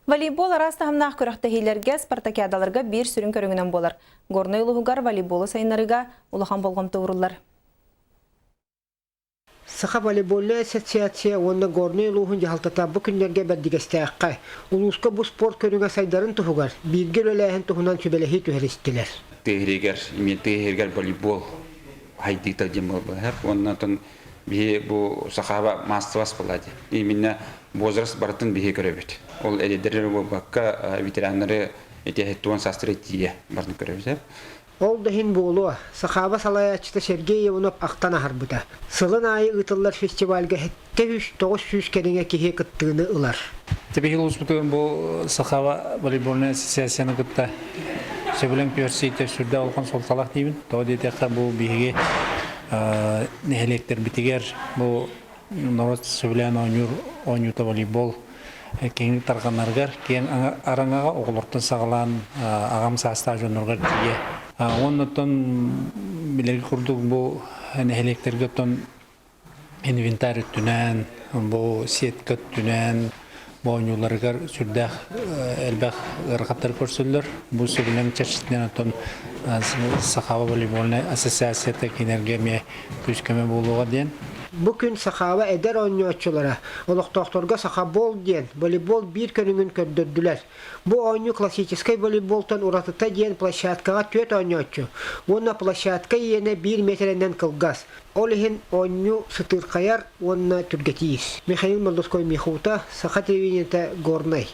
Волейбол араас таһымнаах күрэхтэһиилэргэ, спартакиадаларга биир сүрүн көрүҥүнэн буолар. Горнай улууһугар волейболу сайыннарыыга улахан болҕомто ууруллар. Саха волейбольнай ассоциация уонна Горнай улууһун дьаһалтата бу күннэргэ Бэрдигэстээххэ улууска бу спорт көрүҥэ сайдарын туһугар бииргэ үлэлээһин туһунан сүбэлэһии түһэристилэр. Тыа сиригэр, тыа сиригэр волейбол хайдыыта диэн буолбута. Уонна оттон биһи бу сахаба маастыбас буолла дии. Именно возраст барытын биһи көрөбүт. Ол эдэрдэр буолбакка ветераннары ити туон саастары тиийэ барытын көрөбүт. Ол да иһин буолуо, Сахаба салайааччыта Сергей Иванов ахтан аһарбыта. Сылын аайы ыытыллар фестивальга 700-900 кэриҥэ киһи кыттыыны ылар. Биһиги улууспутугар бу Сахаба волейбольнай ассоциацияны кытта сөбүлэҥ түһэрсиитэ сүрдээх улахан суолталаах диибин. Тоҕо диэтэххэ, бу биһиги нэһилиэктэрбитигэр бу норуот сөбүлээн оонньуур оонньуута волейбол киэҥник тарҕанарыгар, киэҥ араҥаҕа оҕолортон саҕалаан аҕам саастаах дьоннорго тиийэ. Уонна оттон билэргэ курдук бу нэһилиэктэргэ оттон инвентарь өттүнэн, бу сетка өттүнэн бу оонньууларыгар сүрдээх элбэх ыарахаттары көрсөллөр. Бу сөбүлэҥ чэрчитинэн оттон Сахаба волейбольнай ассоциацията кинилэргэ эмиэ күүс-көмө буолуоҕа диэн. Бу күн Сахаба эдэр оонньооччулара олохтоохторго сахабол диэн волейбол биир көрүҥүн көрдөрдүлэр. Бу оонньуу классическай волейболтан уратыта диэн площадкаҕа түөрт оонньооччу уонна площадка иэнэ биир миэтэрэнэн кылгас. Ол иһин оонньуу сытыырхайар уонна түргэтиир. Михаил Мордовской Михута, Саха телевидениета, Горнай.